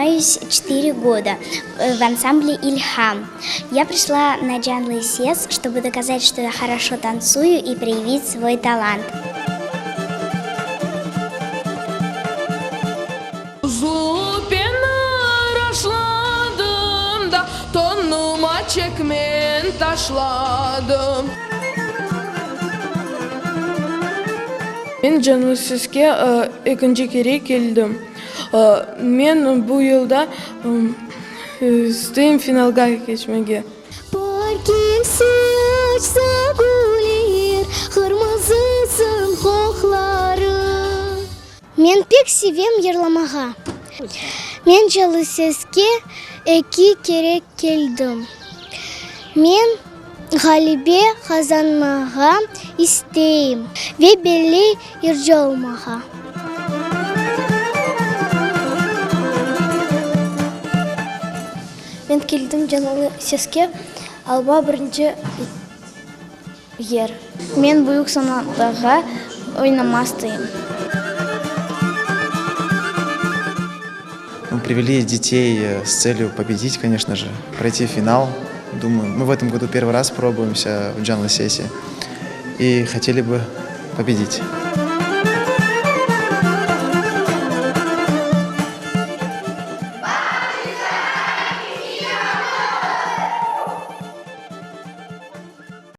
Занимаюсь четыре года в ансамбле "Ильхам". Я пришла на Canlı Ses, чтобы доказать, что я хорошо танцую и проявить свой талант. Zupenir aşladım da, Tonuma çekmen taşladım. Men Canlı Seske ekinci kere keldim. Men bu yılda isteyim finalğa keçmege. Bar kelse açsa güller, Qırmızısın qoqları. Men pek sevem yırlamağa. Men Canlı Seske eki kere keldim. Men ğalebe qazanmağa isteyim ve belli yırcı olmağa. Men keldim Canlı Seske alma birinci yer. Men büyük sanadağa oynama isteyim. Мы привели детей с целью победить, конечно же, пройти в финал. Думаю, мы в этом году первый раз пробуемся в Canlı Sesi и хотели бы победить.